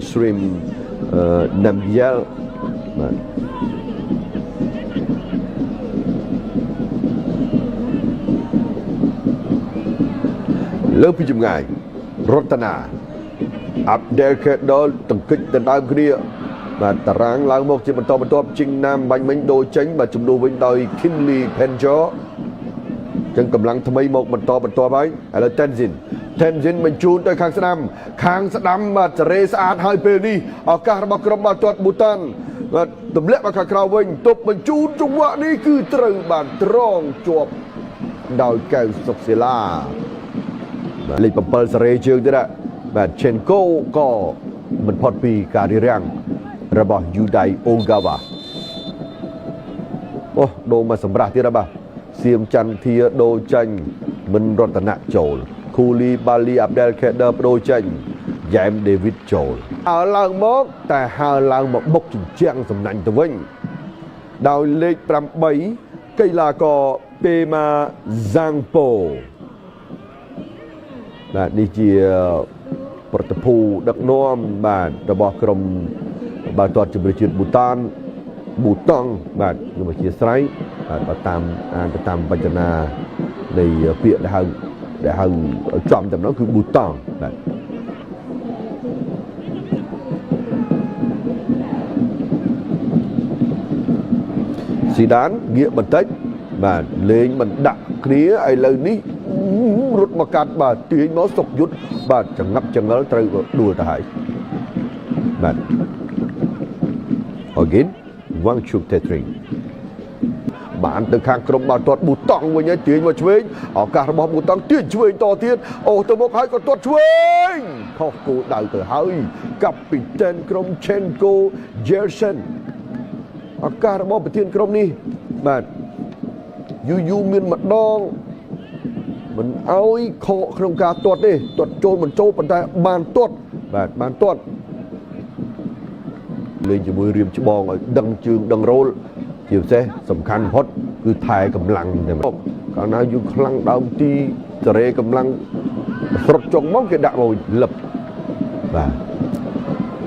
Stream Namgyal បាទលើពីចម្ងាយរតនាអាប់ឌែលខេដលតង្គិចដណ្ដើមគ្នាបាទតារាងឡើងមកជាបន្តបន្ទាប់ជីងណាមបាញ់មិញដូរចេញបាទជំនួសវិញដោយ Kinley Penjo ចឹងកម្លាំងថ្មីមកបន្តបន្ទាប់ហើយឥឡូវ Tenzin បញ្ជូនទៅខាងស្ដាំខាងស្ដាំបាទសេរីស្អាតហើយពេលនេះឱកាសរបស់ក្រុមបាល់ទាត់ប៊ូតានបាទទម្លាក់មកខាងក្រៅវិញទប់បញ្ជូនចង្វាក់នេះគឺត្រូវបានត្រងជាប់ដោយកែវសុកសិលាបាទលេខ7សេរីជើងទៀតបាទឆេនកូក៏មិនផុតពីការរៀបរៀងរបស់យូដៃអូហ្គាវ៉ាអូដូរមកសម្រាប់ទៀតបាទសៀមចន្ទធាដូរចាញ់មិនរតនៈចូលគូលីបាលីអាប់ឌែលខេដឺបដូរចេញយ៉ែមដេវីតចូលហើឡើងមកតែហើឡើងមកបុកជញ្ជាំងសំណាញ់ទៅវិញដោយលេខ8កីឡាករពេម៉ាហ្សាងប៉ូបាទនេះជាប្រតិភូដឹកនាំបាទរបស់ក្រុមបាល់ទាត់ជម្រើសជាតិប៊ូតានប៊ូតង់បាទខ្ញុំអធិស្ឋានបាទបើតាមអានទៅតាមវចនានៃពាក្យដែលហៅចំតែម្ដងគឺប៊ូតង់បាទស៊ីដានងាកបន្តិចបាទលេងមិនដាក់គ្នាឥឡូវនេះរត់មកកាត់បាទទាញមកសុកយុទ្ធបាទចងាប់ចងល់ត្រូវដួលទៅហើយបាទ Again វ៉ាងឈុកតេទ្រីងបានទៅខាងក្រុមបាល់ទាត់ប៊ូតង់វិញហើយទាញមកឆ្វេងឱកាសរបស់ប៊ូតង់ទាញឆ្វេងតទៀតអូទៅមុខហើយក៏ទាត់ឆ្វេងខុសគោលដៅទៅហើយកាពីតែនក្រុមឆេនកូជែសិនឱកាសរបស់ប្រធានក្រុមនេះបាទយូរយូរមានម្ដងមិនអោយខកក្នុងការទាត់ទេទាត់ចូលមិនចូលប៉ុន្តែបានទាត់បាទបានទាត់លេងជាមួយរៀមច្បងឲ្យដឹងជើងដឹងរោលជាពិសេសសំខាន់បំផុតគឺថែកម្លាំងតែមកកាលណាយើងខ្លាំងដើមទីសេរីកម្លាំងស្រុតចុងមកគេដាក់មកលឹបបាទ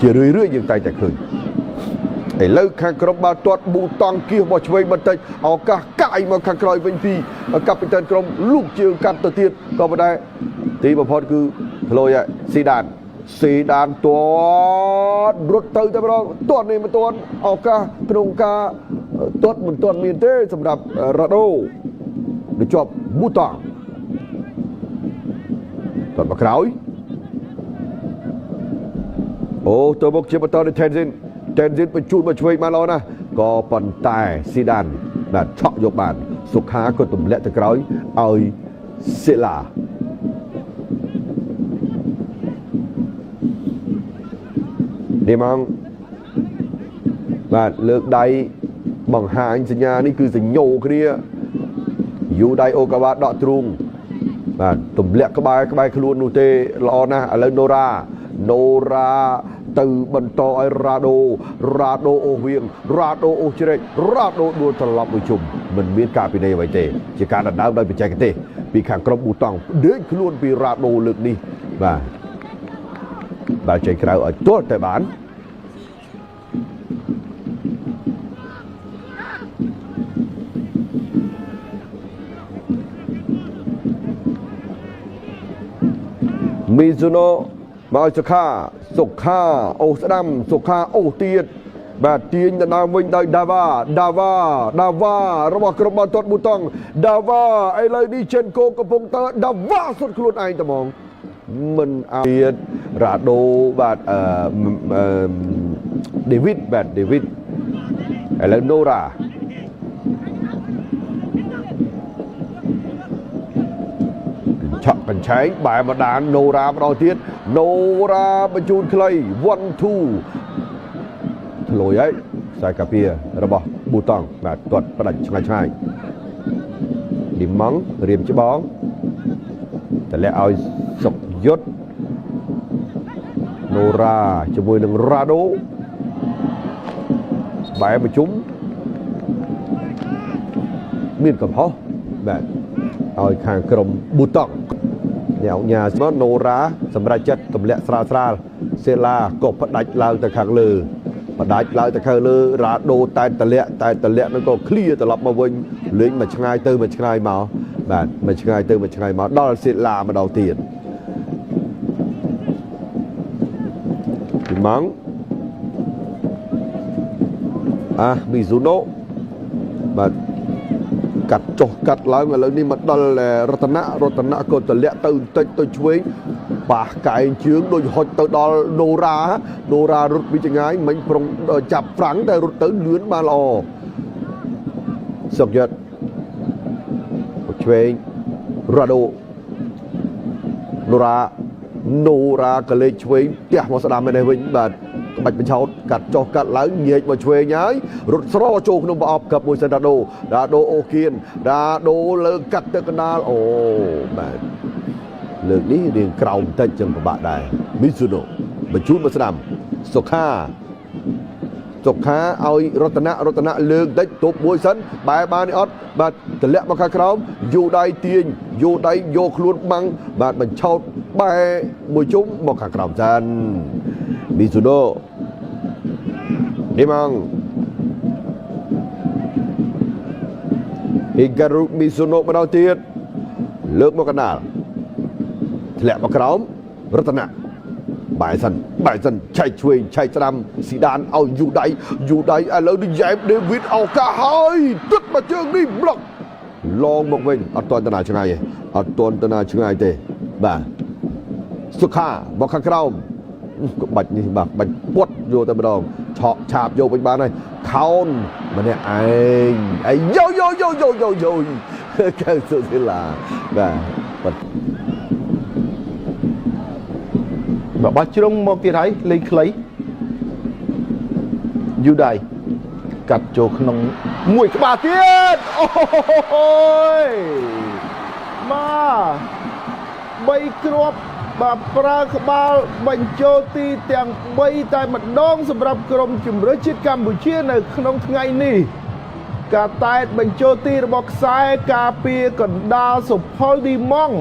ជារឿយរឿយយើងតែងតែឃើញឥឡូវខាងក្រុមបាល់ទាត់ប៊ូតង់គៀសមកឆ្វេងបន្តិចឱកាសកាយមកខាងក្រោយវិញពីកាពីតានក្រុមលូកជើងកាត់ទៅទៀតក៏ប៉ុន្តែទីបំផុតគឺធ្លុយហើយស៊ីដានស៊ីដានទាត់រត់ទៅតែម្ដងទាត់នេះមិនទាន់ឱកាសក្នុងការទាត់មិនទាន់មានទេសម្រាប់រ៉ាដូដូចជាប់ប៊ូតង់ទាត់មកក្រោយអូទៅមុខជាបន្តទៅ Tenzin Tenzin បញ្ជូនមកឆ្វេងបានល្អណាស់ក៏ប៉ុន្តែស៊ីដានបាទឆក់យកបានសុខាក៏ទម្លាក់ទៅក្រោយឲ្យសិលានេះមកបាទលើកដៃបង្ហាញសញ្ញានេះគឺសញ្ញោគ្នាយូដៃអូកាវ៉ាដកទ្រូងបាទទម្លាក់ក្បែរខ្លួននោះទេល្អណាស់ឥឡូវណូរ៉ាទៅបន្តឲ្យរ៉ាដូអូសវៀងរ៉ាដូអូសជ្រែករ៉ាដូដួលត្រឡប់មួយជុំមិនមានការពិន័យអ្វីទេជាការដណ្ដើមដោយបច្ចេកទេសពីខាងក្រុមប៊ូតង់ដេកខ្លួនពីរ៉ាដូលើកនេះបាទបាទចេញក្រៅឲ្យទាល់តែបានមីស៊ូណូមកសុខាអូស្ដាំសុខាអូទៀតបាទទាញដណ្ដើមវិញដោយដាវ៉ារបស់ក្រុមបាល់ទាត់ប៊ូតង់ដាវ៉ាឥឡូវនេះចិនកូកំពុងតើដាវ៉ាសុទ្ធខ្លួនឯងតែហ្មងមិនទៀតរ៉ាដូបាទដេវីតបាទដេវីតឥឡូវណូរ៉ាឆក់កញ្ឆែងបែរមកដានណូរ៉ាម្ដងទៀតណូរ៉ាបញ្ជូនខ្លី1 2ធ្លុយហើយខ្សែកាពីរបស់ប៊ូតង់បាទទាត់ផ្ដាច់ឆ្ងាយលីម៉ង់រៀមច្បងតម្លាក់ឲ្យសុកយុទ្ធណូរ៉ាជាមួយនឹងរ៉ាដូបែរប្រជុំមានកំហុសបាទឲ្យខាងក្រុមប៊ូតង់អ្នកអង្គញាស្មណូរ៉ាសម្រាប់ចិត្តទម្លាក់ស្រាល សេឡាក៏ផ្ដាច់ឡើងទៅខាងលើផ្ដាច់ឡើងទៅខាងលើរ៉ាដូតែតលាក់តែតលាក់នឹងក៏ឃ្លៀត្រឡប់មកវិញលេងមកឆ្ងាយទៅមកឆ្ងាយមកបាទមកឆ្ងាយទៅមកឆ្ងាយមកដល់សេឡាម្ដងទៀតពីម៉ងអាមីស៊ូណូបាទកាត់ចុះកាត់ឡើងឥឡូវនេះមកដល់រតនៈរតនៈក៏តម្លាក់ទៅបន្តិចទៅឆ្វេងប៉ះកែងជើងដូចហុចទៅដល់ណូរ៉ាណូរ៉ារត់ពីចងាយមិញប្រុងចាប់ហ្វ្រាំងតែរត់ទៅលឿនបានល្អសុកយិតឆ្វេងរ៉ាដូណូរ៉ាណូរ៉ាក៏លេខឆ្វេងផ្ទះមកស្ដាំនេះវិញបាទក្បាច់បញ្ឆោតកាត់ចុះកាត់ឡើងញែកមកឆ្វេងហើយរត់ស្រចូលក្នុងប្រអប់កັບមួយសិនរ៉ាដូរ៉ាដូអូគៀនរ៉ាដូលើកាត់ទៅកណ្ដាលអូបាទលើកនេះរៀងក្រោមបន្តិចចឹងពិបាកដែរមីស៊ូណូបញ្ជូនមកស្ដាំសុខាសុខាឲ្យរតនៈរតនៈលើកតិចទប់មួយសិនបែរបានអត់បាទតម្លាក់មកខាងក្រោមយូដៃទាញយូដៃយកខ្លួនបាំងបាទបញ្ឆោតបែរមួយជុំមកខាងក្រោមសិនមីស៊ូណូនេះមកអ៊ីការ៉ូមីស៊ូណូម្ដងទៀតលើកមកកណ្ដាលធ្លាក់មកក្រោមរតនៈបែសិនបែសិនឆែកឆ្វេងឆែកស្ដាំស៊ីដានឲ្យយូដៃយូដៃឥឡូវនេះយ៉ែបដេវីតឱកាសហើយទឹកមកជើងនេះប្លុកឡងមកវិញអត់ទាន់ទៅណាឆ្ងាយទេអត់ទាន់ទៅណាឆ្ងាយទេបាទសុខាមកខាងក្រោមក្បាច់នេះបាទបាច់ពុតយកតែម្ដងឆក់ឆាបយកវិញបានហើយខោនម្នាក់ឯងអាយយោយោយោយោយោយោកៅសុសិឡាបាទបាទបោះជ្រុងមកទៀតហើយលេងខ្លីយូដៃកាត់ចូលក្នុងមួយក្បាលទៀតអូយបាទ3គ្រាប់បាទប្រើក្បាលបញ្ចូលទីទាំង3តែម្ដងសម្រាប់ក្រុមជម្រើសជាតិកម្ពុជានៅក្នុងថ្ងៃនេះការតែតបញ្ចូលទីរបស់ខ្សែការពារកណ្ដាលសុផលឌីម៉ង់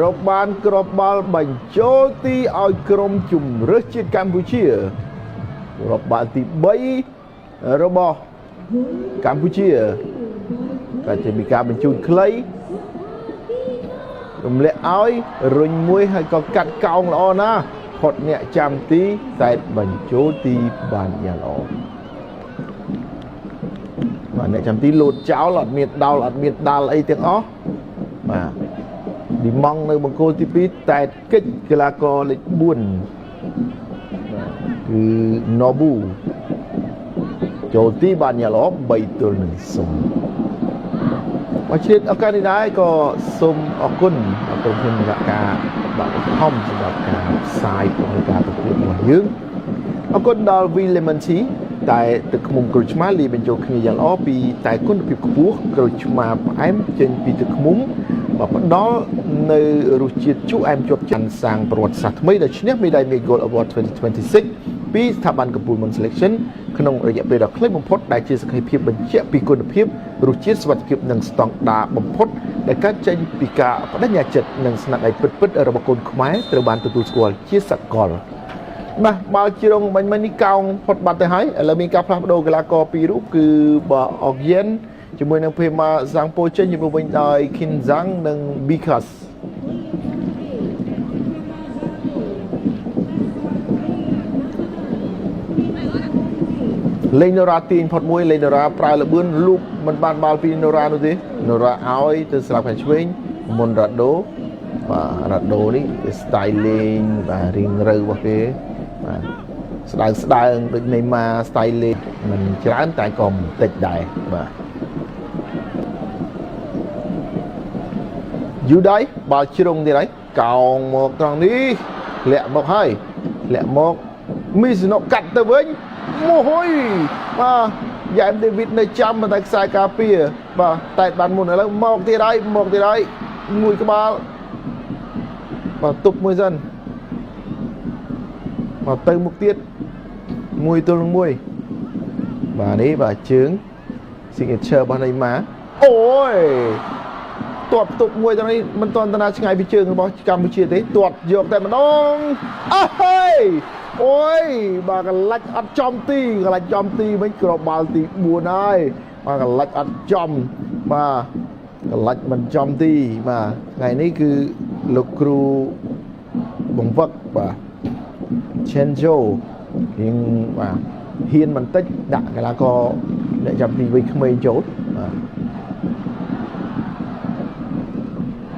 រកបានគ្រាប់បាល់បញ្ចូលទីឲ្យក្រុមជម្រើសជាតិកម្ពុជាគ្រាប់បាល់ទី3របស់កម្ពុជាក៏ជាមានការបញ្ជូនខ្លីរំលាក់ឲ្យរុញមួយហើយក៏កាត់កោងល្អណាស់ផុតអ្នកចាំទីតែបញ្ចូលទីបានយ៉ាងល្អបាទអ្នកចាំទីលោតចោលអត់មានដោលអត់មានដាល់អីទាំងអស់បាទឌីម៉ង់នៅបង្គោលទី2តែកិច្ចកីឡាករលេខ4បាទគឺណូប៊ូចូលទីបានយ៉ាងល្អ3-0មកឆ្លៀតឱកាសនេះដែរក៏សូមអរគុណដល់ក្រុមហ៊ុនរកាបាទធំសម្រាប់ការផ្សាយផ្ដល់ការប្រកួតរបស់យើងអរគុណដល់ V Lemon Tea តែទឹកឃ្មុំក្រូចឆ្មាលាយបញ្ចូលគ្នាយ៉ាងល្អពីតែគុណភាពខ្ពស់ក្រូចឆ្មាផ្អែមចេញពីទឹកឃ្មុំបាទផ្ដល់នៅរសជាតិជូរអែមជាប់ចាន់សាងប្រវត្តិសាស្ត្រថ្មីដែលឈ្នះមេដាយ Gold Award 2026ពីស្ថាប័នកំពូល Mon Selection ក្នុងរយៈពេលដ៏ខ្លីបំផុតដែលជាសក្ខីភាពបញ្ជាក់ពីគុណភាពរសជាតិសុវត្ថិភាពនិងស្តង់ដារបំផុតដែលកើតចេញពីការបដិញ្ញាចិត្តនិងស្នាដៃពិតៗរបស់កូនខ្មែរត្រូវបានទទួលស្គាល់ជាសកលបាទបាល់ជ្រុងបាញ់មិញនេះកោងផុតបាត់ទៅហើយឥឡូវមានការផ្លាស់ប្ដូរកីឡាករពីររូបគឺបើអុកយ៉ែនជាមួយនឹងភេម៉ាហ្សាំងប៉ូចេញជំនួសវិញដោយឃីនហ្សាំងនិងប៊ីខាសលេងណូរ៉ាទាញផុតមួយលេងណូរ៉ាប្រើលបឿនលូកមិនបានបាល់ពីណូរ៉ានោះទេណូរ៉ាឲ្យទៅស្លាប់ខាងឆ្វេងមុនរ៉ាដូបាទរ៉ាដូនេះ style លេងបាទរៀងរូវរបស់គេបាទស្ដើងស្ដើងដូចណេម៉ា style លេងមិនច្រើនតែក៏មិនតិចដែរបាទយូដៃបាល់ជ្រុងទៀតហើយកោងមកត្រង់នេះធ្លាក់មកហើយធ្លាក់មកមីស៊ូណូកាត់ទៅវិញមហុយបាទយ៉ែមដេវីតនៅចាំតែខ្សែការពារបាទតែបានមុនឥឡូវមកទៀតហើយមកទៀតហើយមួយក្បាលបាទទប់មួយសិនបាទទៅមុខទៀត1-1បាទនេះបាទជើង signature របស់ណេម៉ាអូយ ទាត់ផ្ទប់មួយត្រង់នេះមិនទាន់តាណាឆ្ងាយពីជើងរបស់កម្ពុជាទេទាត់យកតែម្ដងអើហើយអូយបាទកលាច់អត់ចំទីកលាច់ចំទីវិញគ្រាប់បាល់ទី4ហើយបាទកលាច់អត់ចំបាទកលាច់មិនចំទីបាទថ្ងៃនេះគឺលោកគ្រូបង្វឹកបាទ Chenjo រៀងបាទហ៊ានបន្តិចដាក់កីឡាករអ្នកចាំទីវ័យក្មេងចូលបាទ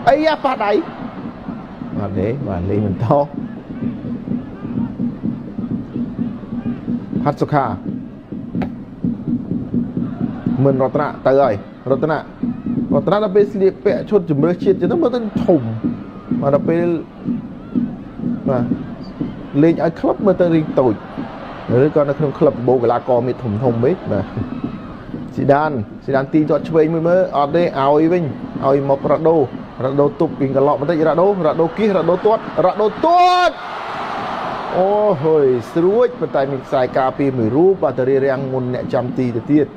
អីយ៉ាប៉ះដៃបាទទេបាទលេងបន្តផាត់សុខាមិនរតនៈទៅហើយរតនៈរតនៈដល់ពេលស្លៀកពាក់ឈុតជំរឿសជាតិចឹងទៅមើលទៅធំបាទដល់ពេលបាទលេងឲ្យក្លឹបមើលទៅរៀងតូចឬក៏នៅក្នុងក្លឹបបូកីឡាករមានធំធំវិញបាទស៊ីដានស៊ីដានទីទាត់ឆ្វេងមួយមើលអត់ទេឲ្យវិញឲ្យមករ៉ាដូរ៉ាដូទប់ពីកន្លក់បន្តិចរ៉ាដូរ៉ាដូគិះរ៉ាដូទាត់រ៉ាដូទាត់អូហុយស្រួចប៉ុន្តែមានខ្សែការពារមួយរូបបាទទៅរារាំងមុនអ្នកចាំទីទៅទៀត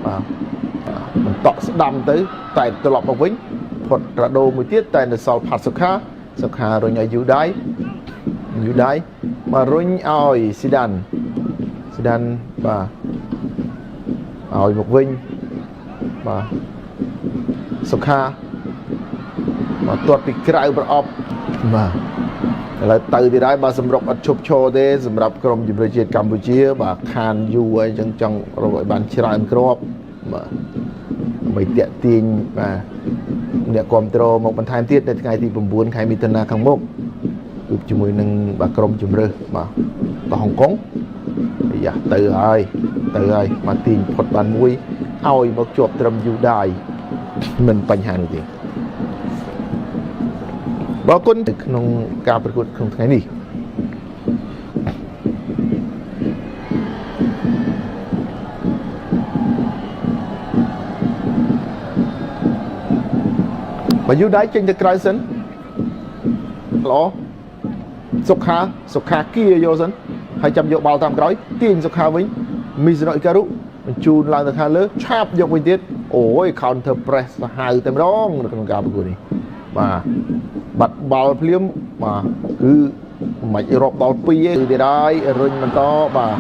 បាទបន្តក់ស្ដាំទៅតែត្រឡប់មកវិញផុតរ៉ាដូមួយទៀតតែនៅសល់ផាត់សុខាសុខារុញឲ្យយូដៃយូដៃមករុញឲ្យស៊ីដានស៊ីដានបាទឲ្យមកវិញបាទសុខាមកទាត់ពីក្រៅប្រអប់បាទឥឡូវទៅទៀតហើយបាទសម្រុកអត់ឈប់ឈរទេសម្រាប់ក្រុមជម្រើសជាតិកម្ពុជាបាទខានយូរហើយអញ្ចឹងចង់រកឲ្យបានច្រើនគ្រាប់បាទដើម្បីតាក់ទាញបាទអ្នកគ្រប់គ្រងមកបន្ថែមទៀតនៅថ្ងៃទី9ខែមិថុនាខាងមុខជួបជាមួយនឹងបាទក្រុមជម្រើសបាទទៅហុងកុងអាយ៉ាទៅហើយទៅហើយមកទាញផុតបានមួយឲ្យមកជាប់ត្រឹមយូដាយមិនបញ្ហានោះទេបរគុណទៅក្នុងការប្រកួតក្នុងថ្ងៃនេះបើយូដៃចេញទៅក្រៅសិនល្អសុខាសុខាគៀយកសិនហើយចាំយកបាល់តាមក្រោយទាញសុខាវិញមីសណូអ៊ីការុបញ្ជូនឡើងទៅខាងលើឆាបយកវិញទៀតអូយ counter press សាហាវតែម្ដងនៅក្នុងការប្រកួតនេះបាទបាត់បាល់ភ្លាមបាទគឺមិនរាប់ដល់2ទេទៀតហើយរុញបន្តបាទ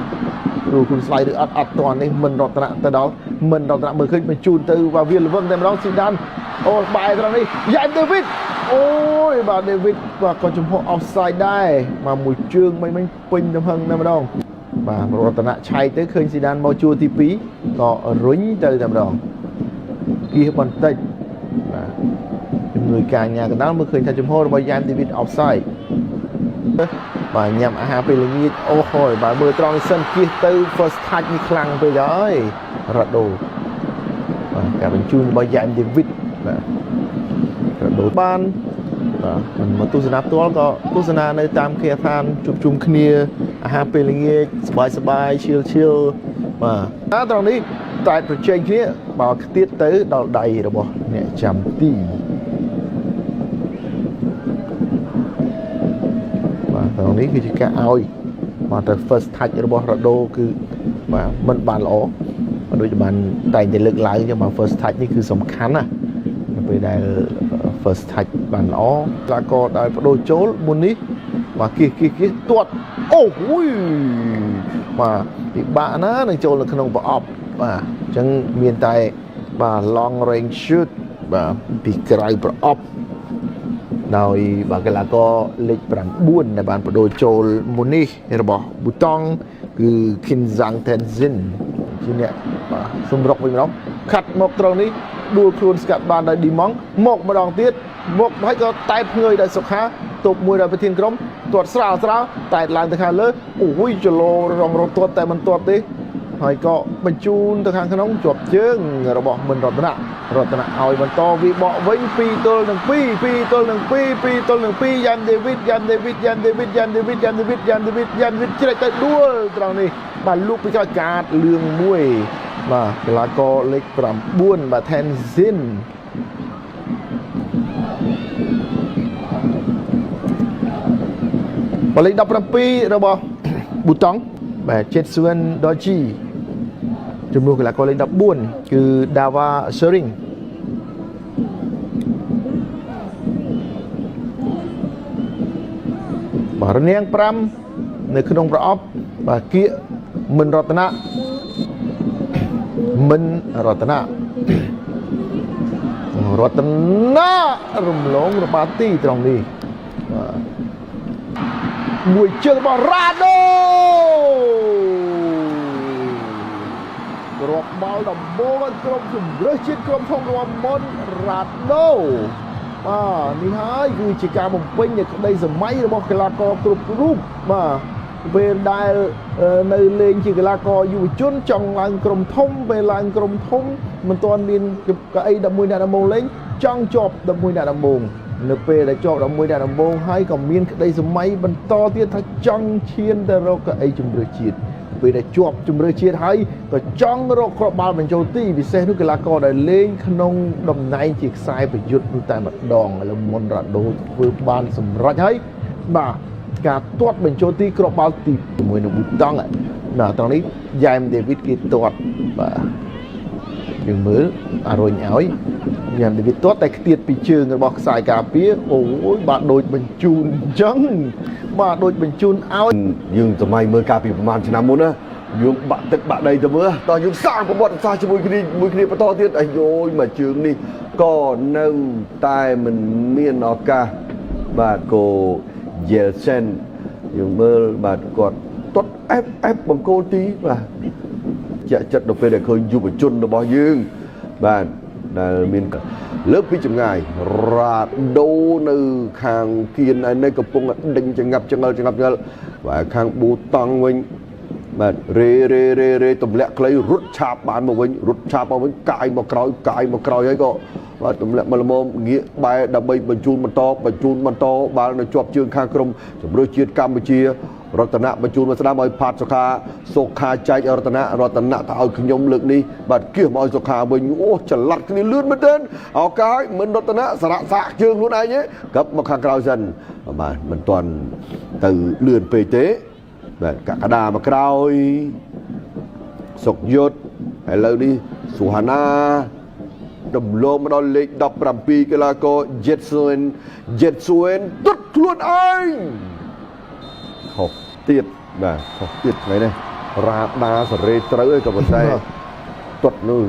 គ្រូគុណស្លៃឬអត់អត់តនេះមិនរតនៈទៅដល់មិនរតនៈមើលឃើញបញ្ជូនទៅបាទវាល្វឹងតែម្ដងស៊ីដានអូបែរត្រង់នេះយ៉ែមដេវីតអូយបាទដេវីតបាទក៏ចំហ offside ដែរបាទមួយជើងមិញមិញពេញទំហឹងតែម្ដងបាទរតនៈឆែកទៅឃើញស៊ីដានមកជួរទី2ក៏រុញទៅតែម្ដងគៀសបន្តិចបាទជំនួយការញ៉ាកណ្ដាលមើលឃើញថាចំហរបស់យ៉ែមដេវីត offside បាទញ៉ាំអាហារពេលល្ងាចអូហយបាទមើលត្រង់នេះសិនគៀសទៅ first touch នេះខ្លាំងពេកហើយរ៉ាដូបាទការបញ្ជូនរបស់យ៉ែមដេវីតបាទរ៉ាដូបានបាទមិនមកទស្សនាផ្ទាល់ក៏ទស្សនានៅតាមគេហដ្ឋានជួបជុំគ្នាអាហារពេលល្ងាចសប្បាយសប្បាយឈៀលឈៀលបាទត្រង់នេះតែប្រជែងគ្នាបើខ្ទាតទៅដល់ដៃរបស់អ្នកចាំទីបាទត្រង់នេះគឺជាការឲ្យបាទតែ first touch របស់រ៉ាដូគឺបាទមិនបានល្អបាទដូចបានតែងតែលើកឡើងចឹងបាទ first touch នេះគឺសំខាន់ណាស់នៅពេលដែល first touch បានល្អកីឡាករដែលបដូរចូលមុននេះបាទគៀសគៀសគៀសទាត់អូហុយបាទពិបាកណាស់នឹងចូលនៅក្នុងប្រអប់បាទអញ្ចឹងមានតែបាទ long range shoot បាទពីក្រៅប្រអប់ដោយបាទកីឡាករលេខ9ដែលបានបដូរចូលមុននេះរបស់ប៊ូតង់គឺ Kinzang Tenzin ជាអ្នកបាទសម្រុកវិញម្ដងខាត់មកត្រង់នេះដួលខ្លួនស្កាត់បានដោយឌីម៉ង់មកម្ដងទៀតមកហើយក៏តែភ្ងើយដោយសុខាទប់មួយដោយប្រធានក្រុមទាត់ស្រាលស្រាលតែឡើងទៅខាងលើអូយចលោរងរត់ទាត់តែមិនទាត់ទេហើយក៏បញ្ជូនទៅខាងក្នុងជាប់ជើងរបស់មិនរតនៈរតនៈឲ្យបន្តវាបកវិញ2ទល់នឹង2 2ទល់នឹង2 2ទល់នឹង2យ៉ាន់ដេវីតយ៉ាន់ដេវីតយ៉ាន់ដេវីតយ៉ាន់ដេវីតយ៉ាន់ដេវីតយ៉ាន់ដេវីតយ៉ាន់ដេវីតជ្រែកទៅដួលត្រង់នេះបាទលូកពីក្រោយកាតលឿងមួយបាទកីឡាករលេខ9បាទ Tenzin បលេខ17របស់ប៊ូតុងបាទ Jetsuan Doji ជំនួសកីឡាករលេខ14គឺ Dawa Sering បាទរនាង5នៅក្នុងប្រអប់បាទគៀកមិនរតនៈមិនរតនៈរតនៈរំលងរបាទីត្រង់នេះបាទមួយជើងរបស់រ៉ាដូគ្រាប់បាល់ដំបូងឲ្យក្រុមជម្រើសជាតិក្រុមធំរបស់មុនរ៉ាដូបាទនេះហើយគឺជាការបំពេញនៃក្តីសម័យរបស់កីឡាករគ្រប់រូបបាទពេលដែលនៅលេងជាកីឡាករយុវជនចង់ឡើងក្រុមធំពេលឡើងក្រុមធំមិនទាន់មានកៅអី11អ្នកដំបូងលេងចង់ជាប់11អ្នកដំបូងនៅពេលដែលជាប់11អ្នកដំបូងហើយក៏មានក្តីសម័យបន្តទៀតថាចង់ឈានទៅរកកៅអីជម្រើសជាតិពេលដែលជាប់ជម្រើសជាតិហើយក៏ចង់រកគ្រាប់បាល់បញ្ចូលទីពិសេសនោះកីឡាករដែលលេងក្នុងតំណែងជាខ្សែប្រយុទ្ធនោះតែម្ដងឥឡូវមុនរ៉ាដូធ្វើបានសម្រេចហើយបាទការទាត់បញ្ចូលទីគ្រាប់បាល់ទីជាមួយនឹងប៊ូតង់បាទត្រង់នេះយ៉ែមដេវីតគេទាត់បាទយើងមើលអារុញឲ្យយ៉ែមដេវីតទាត់តែខ្ទាតពីជើងរបស់ខ្សែការពារអូយបាទដូចបញ្ជូនអញ្ចឹងបាទដូចបញ្ជូនឲ្យ យើងសម័យមើលកាលពីប្រហែលឆ្នាំមុនណាយើងបាក់ទឹកបាក់ដីទៅមើលតោះយើងសាងប្រវត្តិសាស្ត្រជាមួយគ្នាមួយគ្នាបន្តទៀតអាយយមកជើងនេះក៏នៅតែមិនមានឱកាសបាទគោយេលសិនយើងមើលបាទគាត់ទាត់អែបអែបបង្គោលទីបាទជាក់ចិត្តដល់ពេលដែលឃើញយុវជនរបស់យើងបាទដែលមានលើកពីចម្ងាយរ៉ាដូនៅខាងគៀនឯនេះកំពុងដេញចងាប់ចងល់ចងាប់ចងល់បាទខាងប៊ូតង់វិញបាទរេរេរេរេទម្លាក់ខ្លីរត់ឆាបបានមកវិញរត់ឆាបមកវិញកាយមកក្រោយកាយមកក្រោយហើយក៏បាទទម្លាក់មកល្មមងាកបែរដើម្បីបញ្ជូនបន្តបញ្ជូនបន្តបាល់នៅជាប់ជើងខាងក្រុមជម្រើសជាតិកម្ពុជារតនៈបញ្ជូនមកស្ដាំឲ្យផាតសុខាសុខាចែកឲ្យរតនៈរតនៈទៅឲ្យខ្ញុំលើកនេះបាទគៀសមកឲ្យសុខាវិញអូចល័តគ្នាលឿនមែនទែនឱកាសឲ្យមិនរតនៈសារៈសាកជើងខ្លួនឯងទេកឹបមកខាងក្រោយសិនបាទមិនទាន់ទៅលឿនពេកទេបាទកក្កដាមកក្រោយសុកយុទ្ធឥឡូវនេះសុហាណាដំឡូងមកដល់លេខ17កីឡាករយេតស៊ួនយេតស៊ួនទុតខ្លួនឯងខុសទៀតបាទខុសទៀតថ្ងៃនេះរ៉ាដាសេរីត្រូវឯងក៏ប៉ុន្តែទាត់នោះ